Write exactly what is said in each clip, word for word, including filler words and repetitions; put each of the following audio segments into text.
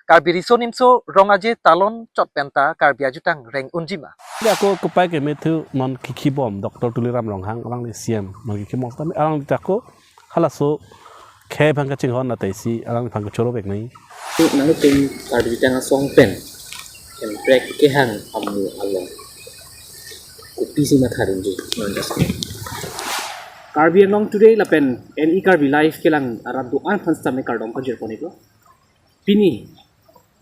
Karbi Riso Nimso Rong Aje talon chot penta Karbi ajutang reng unjima. Ako kopai ke methu non kikhibom Doctor Tuliram Ronghang alangli C M non kikhibom tame alangli ako halaso khei bang kachinghon na taisi alangli bang kachoro bek nai. Nangtum Karbi jutang asong pen kemprek kehang amu along kopisi matha dunji non jasemet. Karbi Anglong Today lapen N E Karbi Live kelang arat do-an aphan sitame kardom pajir pon iklo. Pini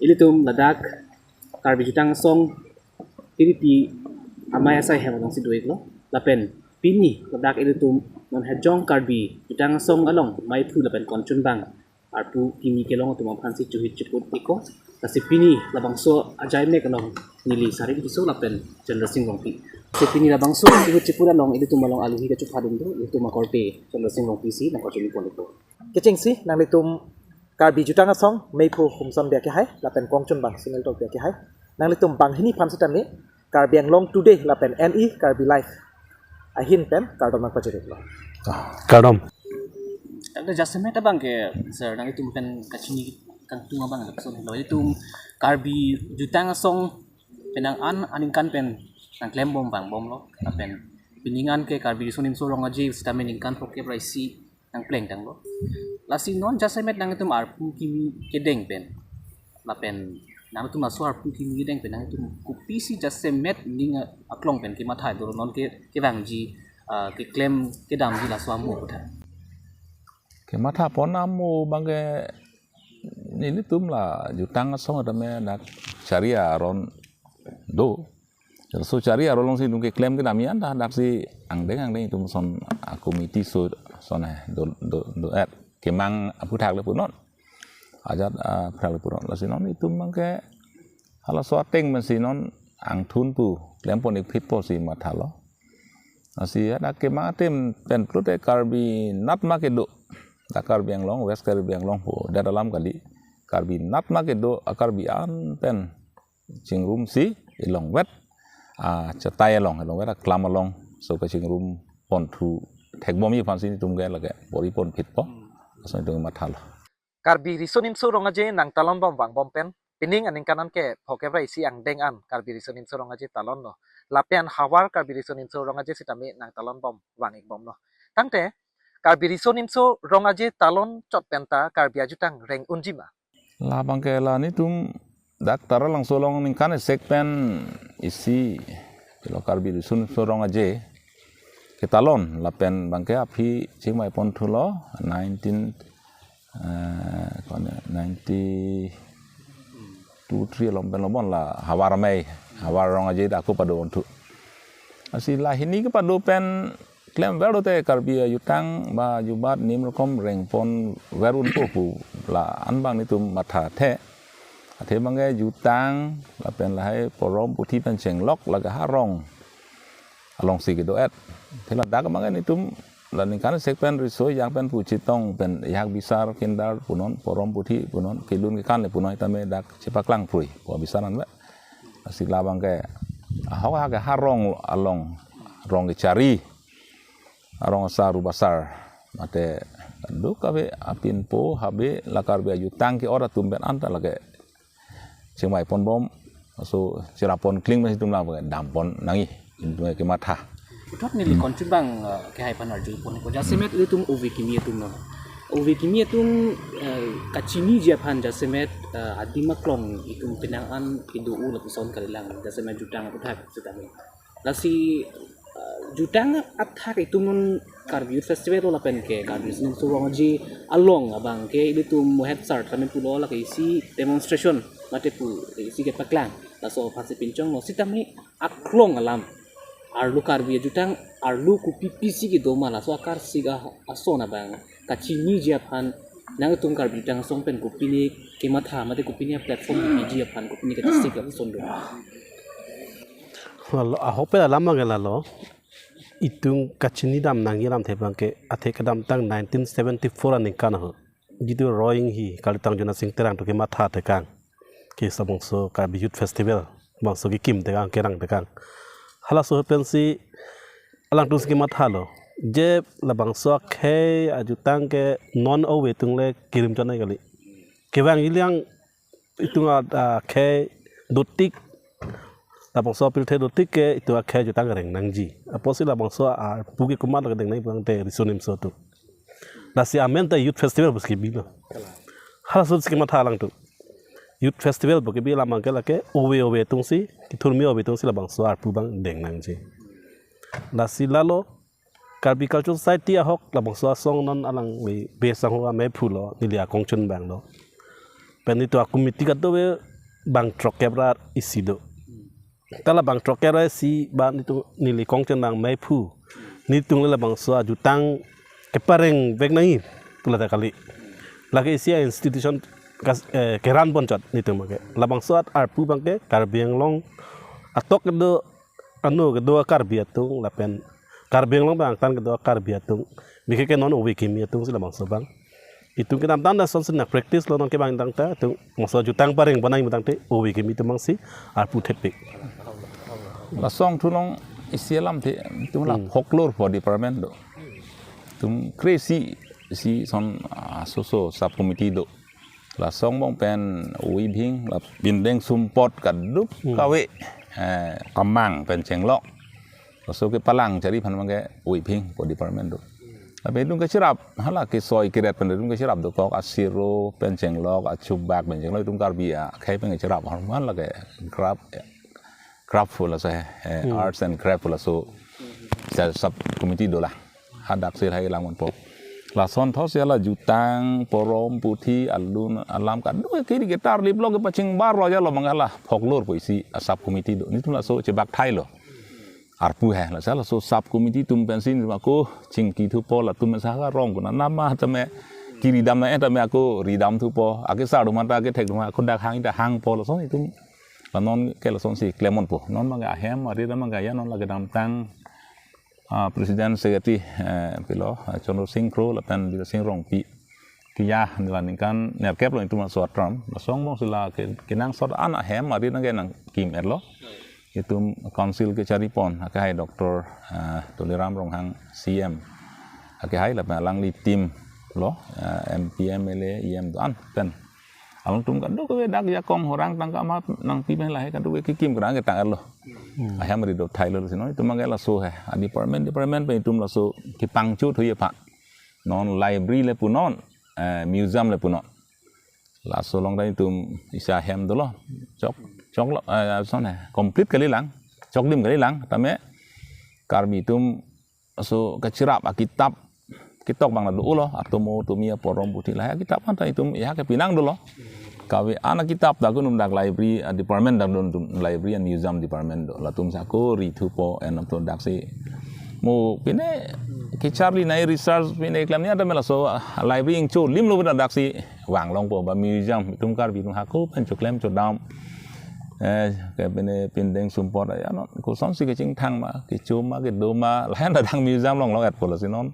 ilitum ladak Karbi jutang asong tiripi amei asai hem alongsi do iklo. Lapen pini ladak ilitum non hejong Karbi jutang asong along maiphu lapen konchunbang arpu kimi kelong atum aphansi chuhit chiput iko. Lasi pini labangso ajai mek along neli Sarin Tisso lapen Chandra Sing Rongpi. Lasi pini labangso chuhit chiput along ilitum along aluhi kachupha dun do, ilitum akorte Chandra Sing Rongpi si nangkachini pon iklo. Kechengsi nanglitum Karbi jutang asong meiphu Humson Bey akehai lapen konchunbang Sunil Tokbi akehai, nanglitum banghini aphan sitame Karbi Anglong Today lapen N E Karbi Live ahin pen kardom nangpajir iklo. Ah, kardom. Ada jasemet abang ke, sir, nanglitum pen kachini kangtung abang lapuson lo. Ilitum Karbi jutang asong penang an aningkan pen nangklembom vangbomlo. Lapen pining an ke Karbi Riso Nimso Rong Aje sitame ningkan phokep ra isi nangpleng tanglo. Lasi non jasemet nanglitum arpu kimi kedeng pen, lapen nanglitum laso arpu kimi kedeng pen nanglitum kopisi jasemet ning aklong pen kematha do, non ke kevangji, ah, keklem kedamji laso amu kotha. Kematha pon amu abang ke nelitum la jutang asong tame dak chari aron do. Laso chari aron alongsi nung keklem kedam an ta daksi angdeng angdeng itum son, ah, komiti so son eh do do do et kemang aphuthak le punon. Ajat, ah, aphuthak le punon. Lasi non itum abang ke halaso ateng pensi non angthun pu klem pon ikphit pusi mathalo. Lasi ada kemang atim pen pulote Karbi natma kedo. Dak Karbi Anglong, West Karbi Anglong pu det alam kali. Karbi natma kedo, a Karbi an pen chingrumsi ilongvet, ah, chetai along, ilongvet aklam along, so kachingrum ponthu thekbomji aphansi nelitum ke lake bor-i ponphitpo, laso nelitum mathalo. Karbi Riso Nimso Rong Aje nangtalonbom vangbom pen pining aningkan an ke phokep ra isi angdeng an Karbi Riso Nimso Rong Aje talonlo. Lapen havar Karbi Riso Nimso Rong Aje sitame nangtalonbom vang ikbomlo. Tangte Karbi Riso Nimso Rong Aje talon chot penta Karbi ajutang reng unjima. Labang ke la nelitum dak Taralangso along ningkan isek pen isi lo Karbi Riso Nimso Rong Aje ketalon lapen abang ke aphi chingvai ponthulo nineteen, eh, kone nineteen two three along pen lo bon la havar amei, havar Rong Aje dak ako pado ponthu. Lasi la hini kepado pen klemver dote Karbi ajutang ba jubat nim rokom reng ponver unpo pu la an abang nelitum mathathe. Athe abang ke jutang lapen lahai porom puthi pen chenglok lake ha rong alongsi kedo et. Athe ladak abang ke nelitum la ningkan isek pen riso ejang pen pu chetong pen ehak bisar kindar punon, porom puthi punon, kelun kekan le punon, tame dak chepaklang prui pu abisar an ve. Lasi labang ke ahok ahak ke ha rong along, rong kechari, arong asar, rubasar, mate duk kave apinpo habe la Karbi ajutang ke-ot atum pen an ta lake chingvai ponbom, so chera pon kling mas itum labang ke dam pon nangji, itum kematha. Puthot neli konchunbang, eh, kehai aphan arju pon ko jasemet ilitum ove kimi atum lo. Ove kimi atum, eh, kachiniji aphan jasemet, eh, adim aklong itum penang an kedo-o lapuson kalilang jasemet jutang aputhak sitame. Lasi, eh, jutang athak itum non Karbi Youth Festival lo lapen ke Karbi Riso Nimso Rong Aje along abang ke ilitum mohet sar tame pulo lake isi demonstration mate pu isi kepaklang laso aphansi pinchonglo sitame aklong alam arlo Karbi ajutang arlo kopi pisi kedoma laso akarsik ason abang kachiniji aphan nangtum Karbi jutang asong pen kopine kematha mate kopine platform kopiji aphan kopine ketasik ason do. Lalo, ahok pen alam abang ke lalo, itum kachini dam nangji alamthe abang ke, athe kedamtang nineteen seventy-four aningkan ho. Jitu Roing hi, kalitang Jona Sing Terang atum kematha tekang. Ke sabongso Karbi Youth Festival, bangso kekim tekang, kerang tekang. Halaso pensi, alangtum si kemathalo. Je labangso akhei ajutang ke non ove atum le kirim chonai kali. Kevang iliang itum a, akhei dotik, labangso apirthe dotik ke itum akhei jutang reng nangji. Apotsi labangso arpu ke komat lake deng nangji pulangte riso nimso atum. Lasi amen ta youth festival pusi kebilo. Halaso si kematha alangtum. Youth festival pu kebi alam abangke lake ove ove atumsi, kethurmi ove atumsi labangso arpu abang deng nangji. Lasi lalo Karbi Cultural Society ahok labangso asong non alangli base ahok amei phulo, neli akongchun abanglo. Pen itum a-committee kadokave bang throkkep ra isi do. Ta labang throkkep ra isi abang itum neli kongchun abang mei phu. Netum le labangso ajutang kepareng vek nangji pulo ta kali. Lake isi a-institution kas-, eh, keran ponchot netum abangke. Labangso at arpu abangke Karbi Anglong atok kedo ano kedo a-Karbi atum lapen Karbi Anglong abang angtan kedo a-Karbi atum. Bike ke non ove kimi atumsi labangso abang. Itum kedamtang ta sonsi nang practice lo, non kevang tangte itum moso jutang pareng bonai mutangte ove kimi atum abangsi arpu thepik. La asong thu along isi alamthe itum la Hmm. folklore pu department do. Itum kre-isi, isi ason, ah, so so sub committee do. La asong abang pen Weibhing, la Pindeng Sumpot kaduk Hmm. kave, eh, Kamang pen Chenglok. Laso kepalang chari aphan abangke Weibhing pu department do. Tapi itum kecherap, hala kesoi keret pen itum kecherap dokok, a-Siro pen Chenglok, a-Chubak pen Chenglok, itum Karbi akhei pen kecherap, harman lake craft, craft pu laso he, eh, Hmm. arts and craft pu laso, sa-, sub committee dolang. Hadak si lahai langponpo. Lason thotsi hala jutang, porom, puthi, alun, alam kadokave kiri ketar lip lo kepachingbar lo ajat lo abang hala folklore pu isi a-sub committee do. Netum laso chebak thailo. Arpu he, lasi laso sub committee atum pensi netum ako chingki thupo, latum pensi ha rong kuna nama tame kiri dam na eh tame ako ridam thupo, akesar atum ta akethek atum ako dak hang ta hangpo, lason itum la non ke lasonsi klemponpo. Non abangke ahem arit abangke ya non la kedamtang, ah, president secretary, eh, pilo, ah, Chandra Singh Kro lapen Bidya Sing Rongpi. Kiya nila ningkan nerkep lo itum laso a-term. Lason abangsi la ke, kenangsot an ahem arit nangke nangkim-etlo. Itum council kecharipon, akehai Doctor, ah, Tuliram Ronghang C M. Akehai lapen alangli team lo, ah, M P, M L A, E M do-an pen. Alangtum kadokave dak jakong horang tangka ma nangpi pen lahai kadokave kekim kerang ketang-etlo. Hmm. Ahem arit do thailo, lasi non itum abangke laso he. A-department, department pen itum laso kepangchut thuji aphan. Non library le punon, eh, museum le punon. Laso along ta itum isi ahem dolo. Chok, choklo, eh, ason he, complete kalilang. Choklim kalilang. Tame Karbi atum laso kecherap akitap ketok abang la dolo. Atomo atomi aporom puthi lahai akitap aphan ta itum ya kepinang dolo. Kave an akitap ta kunum dak library, ah, department dak dun tum library and museum department do. Latum si ako ri thupo, enam tu daksi. Mo pine kecharli nai research pine klemji tame laso, ah, library ingcho limlo pu ta daksi vang longpo ba museum itum Karbi atum hako pen choklem chodam. Eh, ke pine Pindeng Sumpot ya non kosonsi kechingthang ma, kecho ma, kedo ma, lahen ta dang museum along lo-etpo lasi non.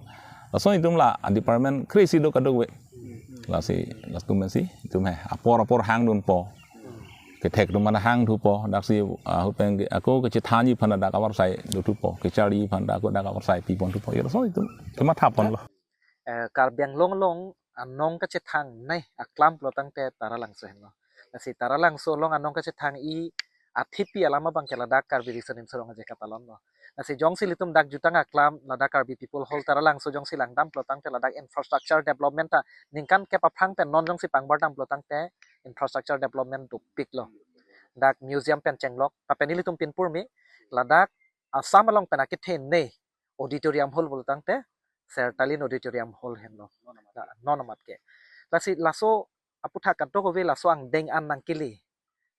Lason itum la department kre-isi do kadokave. Lasi, latum pensi, itum he, apor apor hangdunpo. Kethek atum aphan hang thupo, daksi, ah, ahut pen ke, ako kechethanji aphan dak avarsai do thupo, kecharji aphan dak ako dak avarsai pipon thupo. Ya, lason itum kemathaponlo. Eh, Karbi Anglong along anong kachethang nei aklam pulo tangte Taralangso henlo. Lasi Taralangso along anong kachethang-i athepi alam abangke ladak Karbi Riso Nimso Rong Aje katalonlo. Lasi jongsi ilitum dak jutang aklam ladak Karbi People Hall Taralangso jongsi langdam pulo tangte ladak infrastructure development ta ningkan kep aphrang pen non jongsi pangbar dam pulo tangte infrastructure development dopiklo. Dak museum pen Chenglok, lapen ilitum pinpur mi, ladak Assam along pen akethenei auditorium hall pulo tangte Sertalin Auditorium Hall henlo. Na, non amat ke. Lasi laso aputhak kadokave laso angdeng an nangkele.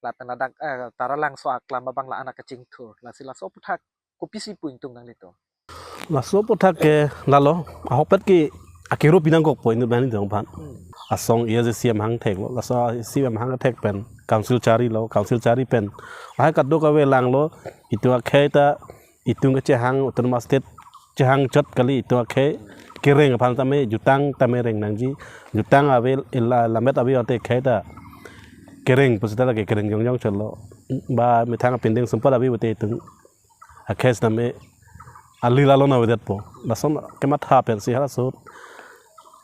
Lapen ladak, eh, Taralangso aklam abang la-an akachingthur. Lasi laso aputhak kopisi pu ingtung nanglitum? Laso aputhak ke lalo, ahokpet ke akero pinangkokpo inut banghini atum aphan. Asong iya je C M hang theklo, laso C M hang thek pen council charilo, council chari pen lahai kadokave langlo, itum akhei ta, itum kechehang autonomous state chehang chot kali, itum akhei kereng aphan tame, jutang tame reng nangji, jutang ave, ila, lammet ave ante akhei ta kereng pusita lake kereng jongjong chotlo. Ba methang Pindeng Sumpot ave pute itum akhei tame ali lalo na avedetpo. Lason kematha pensi halaso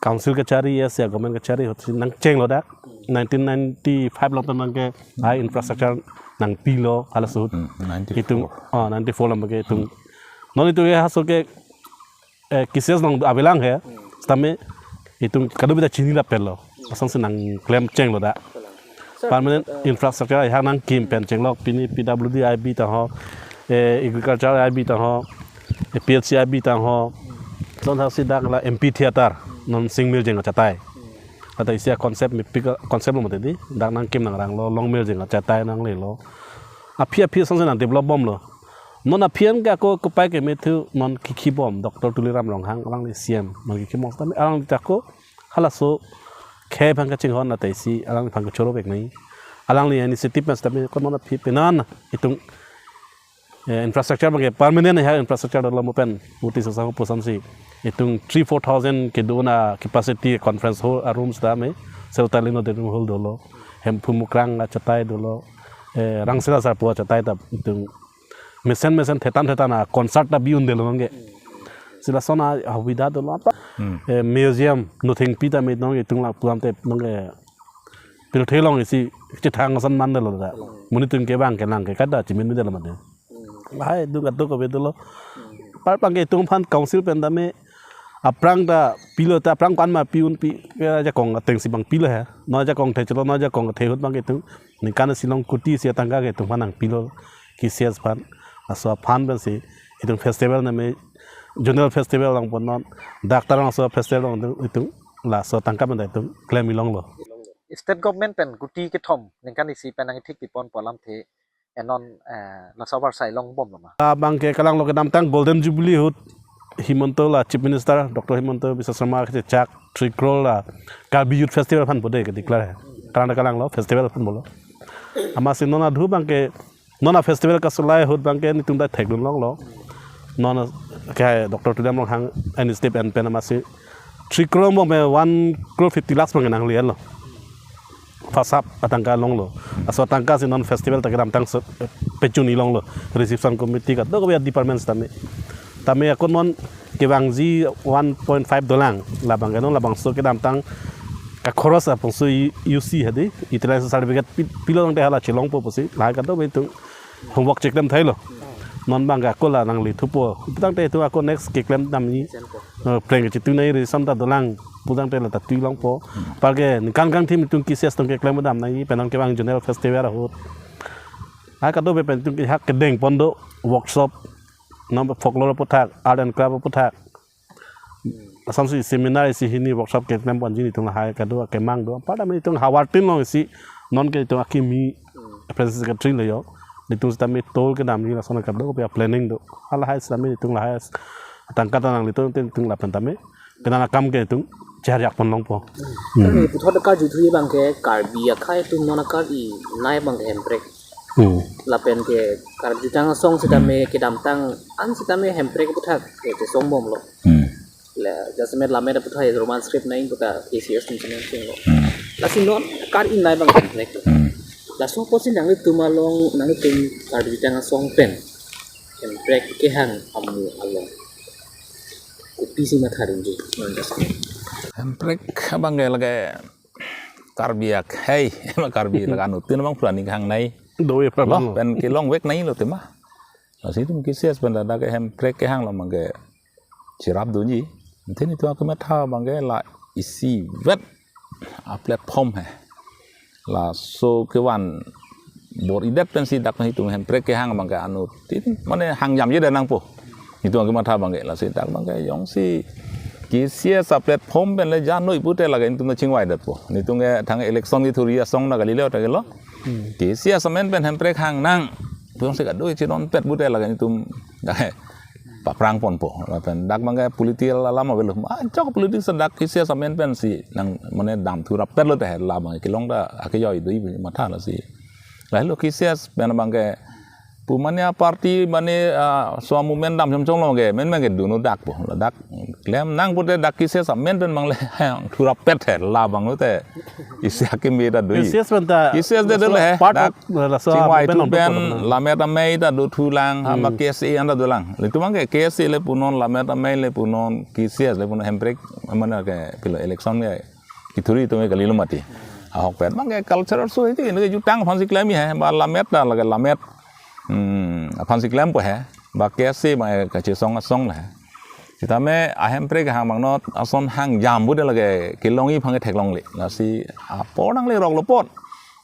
council kachari, yes, ya government kachari ahut si nangchenglo dak. Nineteen ninety-five along abangke hai infrastructure nangpilo halaso ahut. Hmm, ninety-four. Itum, oh, ninety-four along abangke itum. Non itum ke halaso ke, eh, cases along avelang he. Sitame itum kadokave ta chini lapetlo. Asonsi nangklemchenglo dak. Permanent infrastructure ahang nangkim pen chenglok, pini P W D I B tang ho, eh, agriculture I B tang ho, eh, P H C I B tang ho. Lason thak si dak la amphitheater non Singmirjeng achatai. Kata isi a-concept mepik a-concept lo mati di, dak nangkim nangranglo, Longmirjeng achatai nanglelo. Aphi aphi asonsi nangdevelop bomlo. Non aphi an ke ako kopai kemethu non kikhi bom, Doctor Tuliram Ronghang alangli C M, non kikhi bom sitame alangli ta ako halaso khei aphan kachinghon, lata isi alangliphan kachoro vek nai. Alangli initiative pen sitame ko non aphi penan itum, eh, infrastructure abangke permanent hai infrastructure dolo mo pen uti sasa pusonsi itum three four thousand kedo na capacity conference hall a-room sitame Sir Stalin Auditorium Hall dolo, Hemphu Mukrang achatai dolo, eh, Rangsina Sarpo achatai ta itum mesen mesen thetan thetan a-concert ta bi-un detlo nonke. Si lason asubida dolo apa? Hmm. Eh, museum Nothengpi ta me nonke itum la puam te nonke pilthe along isi chethang ason man detlo da. Monit atum kevang kelang ke kada chimin mi detlo mati. Lahai adung kadokave dolo. Par abangke itum aphan council pen tame aphrang ta pilo ta aphrang ko-an ma pi-unpi, eh, ajakong atengsi abang pilo he. Non ajakong the chelo, non ajakong the ahut abangke itum ningkan isi along kuti isi atangka ke itum aphan nangpilo, K C S aphan. Laso aphan pensi itum festival name zonal festival along pon non, dak ta laso festival along itum, itum laso atangka pen ta itum klem ilonglo. State government pen kuti kethom ningkan isi pen nangthik pipon pu alamthe, eh, non, eh, laso avar sai longbomlo ma? Labangke kalanglo, kedamtang Golden Jubilee ahut Himanta la Chief Minister Doctor Himanta Biswa Sarma kechechak three crore la Karbi Youth Festival aphan bode ke declare he. Kalang ta kalanglo, festival aphan pulo. Amatsi non adhu abangke non a-festival kasolai ahut abangke netum ta thekdun longlo. Non ke Doctor Tuliram Ronghang initiative en pen amatsi three crore mo me one crore fifty lakhs abangke nangli-etlo. First half atangka longlo. Laso atangka si non festival ta kedamtang se-, pechun ilonglo. Reception committee kadokave department sitame. Tame ako non kevangji one point five dolang. Labangke non labangso kedamtang kakhoros apungso i-, U C hadi, utilization certificate pi-, pilo tangte hala chelongpo pusi, lahai kadokave itum homework cheklem thailo. Non abangke ako la nangli thupo. Putangte itum ako next keklem damji. Eh, phreng kachetui nai reason ta dolang. Putangte la ta tui longpo. Parke ningkan kangthim itum K C S atum keklem dam nai, penang kevang zonal festival ahut. Lahai kadokave pen itum kehak kedeng pon do, workshop, non folklore aputhak, art and craft aputhak. Asonsi seminar isi hini workshop keklem ponji, netum lahai kado akemang do. Pada me itum havartin along isi nonke itum akimi president secretary lo yo. Netum sitame tour kedamji lason kadokave planning do. Halahai sitame itum lahai atangka ta nanglitum, itum lapen tame penang akam ke itum chehar jak pon longpo. Kami puthot karjuthu abangke Karbi akhei atum non akar inai abangke hemprek. Hmm. Lapen ke karjutang asong sitame kedamtang an sitame hemprek aputhak ke chesong bomlo. Hmm. La, jasemet lamet aputhak Roman script nai puta K C S atum chiningchinglo. Hmm. Lasi non kar inai abang hemprek. Hmm. Laso apotsi nanglitum along, nanglitum karjutang asong pen hemprek kehang amu along kopisi mathadunji, non jasemet? Hemprek abangke lake Karbi akhei, ema Karbi la anuttin abang pura ning hangnai. Doi lo, problem lo. Pen kelong vek nailo tema. Lasi itum K C S pen ladak ke hemprek kehang lo abangke cherapdunji. Antheni itum akematha abangke la isivet a-platform he. Laso kevan bor-idet pensi dak itum hemprek kehang abangke anuttin mane hangjamji det nangpo. Itum akematha abangke, lasi dak abangke jongsi K C S a-platform pen le jano ipute lake itum ta chingvaidetpo. Itum ke thang election kethurji asong na kalilo ta kelo. Hmm. K C S amen pen hemprek hang nang. Jongsi kado ichinon pet pute lake itum dak paprang ponpo. Lapen dak abangke political alam avelo. Ajok politics dak K C S amen pensi nang mane damthu rappetlo te, la abangke kelong ta akejoi do ipu matha lasi. Lahelo K C S pen abangke Pu mane a-party mane, ah, so movement dam chom chom lo ke, men men ke dunu dak po. Ladak klem nang pute dak K C S amen pen mangle hang thurapet he labang lo te. Isi akimi ta dui. K C S pen ta K C S de laso dele he, part dak of, uh, laso chingvai movement tu pen ontok po. Lammet amei ta dothulang, hamba Hmm. K S A anta dolang. Litum abang ke K S A le punon, Lammet amei le punon, K C S le punon, Hemprek mana ke pilo election ke kithuri tu me kalilo mati. Ahokpet abang ke cultural so iti ke jutang aphansi klem he, ba Lammet ta lake Lammet. Hmm, aphansi klempo he, ba K S A abang ke kachesong asong le he. Sitame a-Hemprek hang abang not ason hang jam pute lake kelongji aphan ke theklongle. Lasi apor nangle rok lo apot.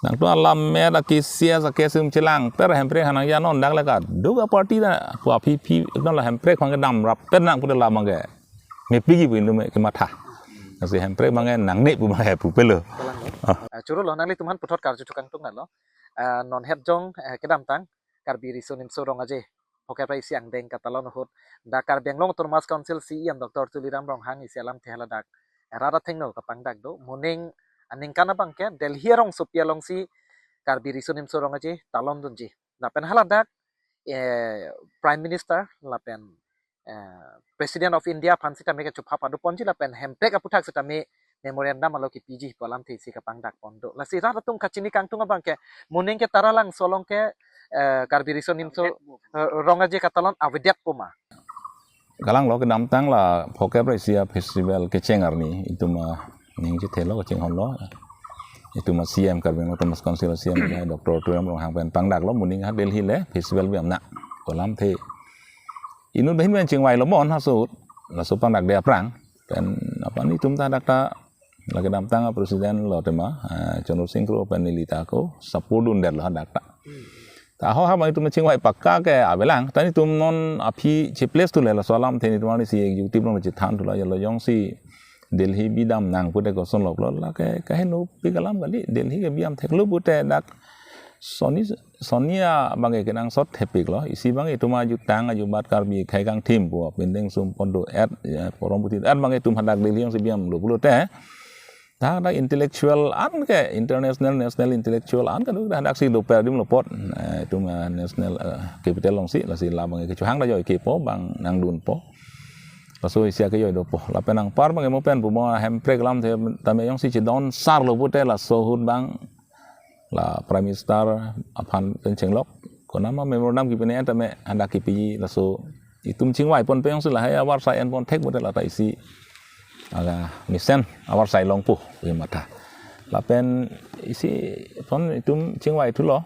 Nangtum a-Lammet a-K C S a-K S A um chelang per Hemprek hang nangjanon dak le kaduk a-party ta pu aphi phi ekdom la Hemprek aphan ke damrap pen nang pute labang ke mepik ji pu indu me kematha. Lasi Hemprek abang ke nangne pu abang ke pupelo. Kalang lo. Ah. Ah, choro lo nanglitum aphan puthot karju thukang tung lo. Ah, non het jong, eh, kedamtang Karbi Riso Nimso Rong Aje phokep ra isi angdeng katalon ahut dak Karbi Anglong Autonomous Council C E M Doctor Tuliram Ronghang isi alamthe haladak rat athengno kapangdak do. Moning aningkan abang ke Delhi arongsopi alongsi Karbi Riso Nimso Rong Aje talon dunji. Lapen haladak, eh, Prime Minister lapen, eh, President of India aphan sitame kechupha padu ponji lapen Hemprek aputhak sitame memorandum alo kipiji pu alamthe si kapangdak pon do. Lasi rat atum kachini kangtung abang ke moning ke Taralangso along ke, eh, Karbi Riso Nimso, eh, Rong Aje katalon avedet po ma? Kalang lo, kedamtang la phokep ra isi a-festival kecheng arni itum aning chethelo kachinghon lo. Itum a-C E M Karbi Anglong Autonomous Council C E M Doctor Tuliram Ronghang pen pangdak lo moning ha Delhi le festival bi amna pu alamthe. Inut bahin pen chingvai lo bon ha ahut laso pangdakde aphrang pen aphan itum ta dak ta lake kedamtang a-president lo tema, eh, Chandra Singh Kro pen neli ta ko support dundet lo hadak ta. Ta ho ha abang itum chingvai pakka ke avelang, ta netum non aphi che place tu le laso alamthe netum arnisi executive along chethan tu la jalo jongsi Delhi bidam nang pute koson lo lo lake kaheno pik alam kali, Delhi ke bidam theklo pute dak soni soni abang ke kenangsot thepik lo, isi abang itum ajutang ajubat Karbi khei kangthim pu pindeng sumpon do et, ya, forum puti et abang itum hadak Delhi jongsi bidam lo pulote. Dak dak intellectual an ke international national intellectual an ke dak dak si doper adim lo apot. Eh, itum, eh, national, eh, capital alongsi lasi labang ke chehang da joi kepo abang nangdunpo. Laso isi akejoi dopo. Lapen anpar abang ke mo pen pu mo Hemprek alamthe tame jongsi chedon sar lo pute laso ahut abang la Prime Minister aphan pen chenglok. Konama memorandum kipine tame hadak kipiji laso itum chingvai pon pen jongsi lahai avarsai en pon thek pute la ta isi aga mesen avarsai longpo pu matha. Lapen isi pon itum chingvai thulo.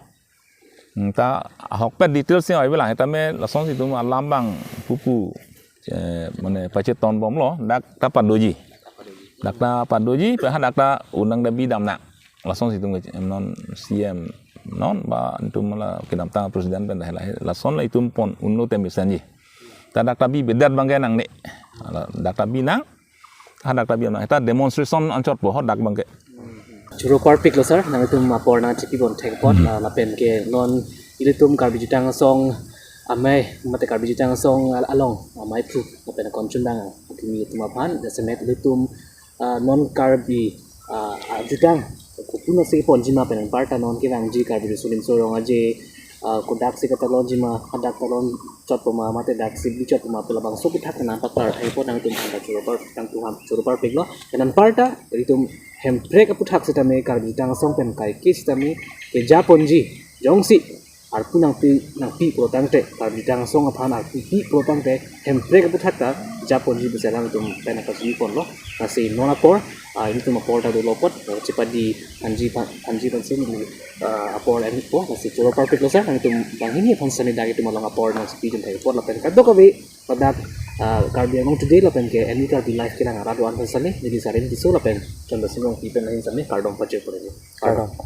Hmm, ta ahokpet details si avelang, tame lasonsi itum alam abang pupu, eh, mane pacheton bomlo, dak ta padoji. Dak ta padoji, pe ha dak ta unang da bidam nang. Lasonsi itum ke non C E M non ba itum la kedamtang president pen dah lahai. Lason la itum pon unlo tem bisanji. Ta dak ta bibedet abang ke nangne. Ala dak ta binang. Hadak ta bidam nang. Ta demonstration anchot po hadak abang ke. Choro parpik lo sir, nangtum apor nangchipi pon thek apot, Hmm. ah, lapen ke non ilitum Karbi Jutang Asong amei, mate Karbi Jutang Asong al-, along amei phu, lapen konchun dang akimi atum aphan, jasemet ilitum, ah, non Karbi, ah, ah, jutang kopi nasi ponji ma pen anparta non kevangji Karbi Riso Nimso Rong Aje, ah, kodaksi katalonji ma, hadak talon chot po ma, mate daksi bi chot po ma, pu labangso aputhak nangpaklar thek apot nangtum aphan ta choro par, nangtum aphan choro parpik lo. Pen anparta ilitum Hemprek aputhak sitame Karbi Jutang Asong pen kaike sitame keja ponji, jongsi arpu nangpi, nangpi pulotangte, Karbi Jutang Asong aphan arpu pi pulotangte Hemprek aputhak ta ja ponji pusi alanglitum pen kachipi ponlo. Lasi non apor, ah, ilitum apor ta dolo apot, ah, chepadi anji pan, anji pansi neli, ah, apor en po, lasi choro parpik lo sir, nangtum banghini aphan sani dak itum along apor nangchipi jun thek apot lapen kadokave ladak, ah, Karbi Anglong Today lapen ke Any Karbi Live kelang arat do-an aphan sani, neli Saren Tisso lapen Chandra Sing Rongpi pen lahin sani, kardom pajir pore. Kardom.